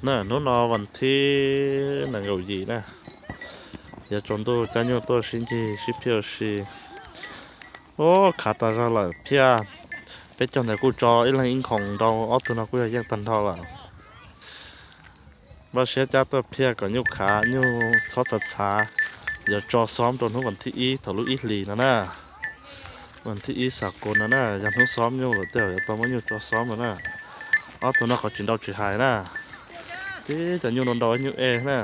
Na, hnub no vas thib nees nkaum yim na, yuav tsaus ntuj cab nyuj tuaj sib ncig sib phiaj ua si. Ub, khav tas zog lawm phiaj. Peb caug ntawd kuj tso ib leeg ib nkhoos nrau, ob tug no kuj yog yeej tag nrho lawm. Npaj siab cab tuaj phiaj kom nyuj khav, nyuj txhob txhav txhav, yuav tso xob rau hnub vas thib ib thaum lub ib hlis no na. Vas thib ib xam kus no na, yog hnub xob nyuj lawm tej zaum yuav tau muab nyuj tso xob no na. Ob tug no qhov tsis nrau tsis hais na, tib cov nyuj nrau nrau nyuj ej na.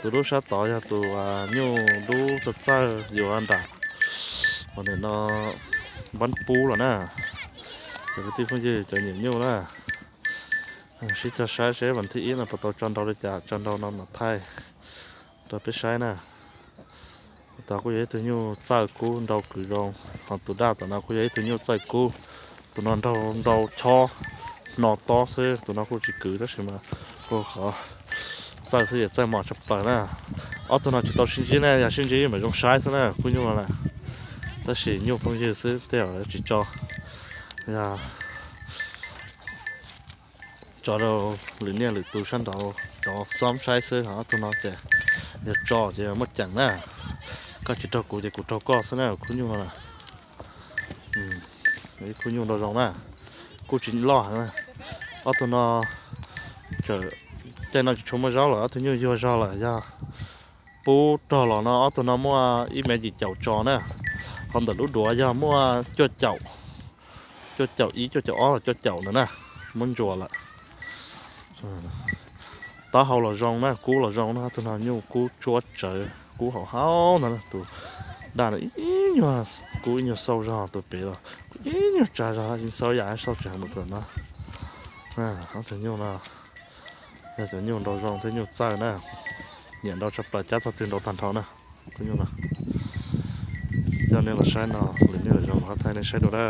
Tus dub sab tod yog tus nyuj dub txawj txawj yuav nram, ua nim no npab pub los na. Cov kwv tij phooj ywg cov nyiam nyuj na, sib cog saib seb vas thib ib no puas tau tso nrau li cas, tso nrau no mam thaij rau peb saib na. Tus tod kuj yog ib tug nyuj txawj kub nrau kwv zoo, ho tus daj tom no kuj yog ib tug nyuj txawj kub. Tus no nrau nrau chob hno tob xwb, tus no kuj tsis kwv tab sis mas kuj qhov txawj xwb es txawj mos tshaj plaws na. Ob tug no tsis tau sib ntsib na, yog sib ntsib mam zoo saib xwb na khub nyuj no na. Tab sis nyuj phooj ywg xwb tej zaum tsis tso, yog tso rau lwm niaj lwm tus sab nraud rov xob saib xwb, ho ob tug no ces yog tso ces muaj ceem na. Koj tsis raug kuv ces kuv raug koj xwb na khub nyuj no na. Ib khub nyuj nrau zoo na, kuj tsis loj heev na. Ob tug no, tej no tsis tshua muaj zaub lawm, ob tug nyuj yuag zog lawm, yog pub rog los no ob tug no muaj ib mev yim caum tso na. Ho ntawm lub duav yog muaj cuaj caum, cuaj caum ib, cuaj caum ob los cuaj caum ntawd na, muab ntsuas lawm. Taub hau los zoo na, kub los zoo na, ob tug no nyuj kub tshuab tsawv, kub haum haum ntawd na. Tus daj no ib nyuag kub ib nyuag xauj zog, tus pem los ib nyuag tsa zog, yeej xauj yam xauj tsis heev mus tus no. Ob tug nyuj no yog cov nyuj nrau zoo thiab nyuj txawj na, nyiam nrau tshaj plaws, cab txog twg nrau tag nrho na. Tus nyuj no, coj nej los saib no, lwm niaj lwm zaus kuv ho thaij nej saib dua na.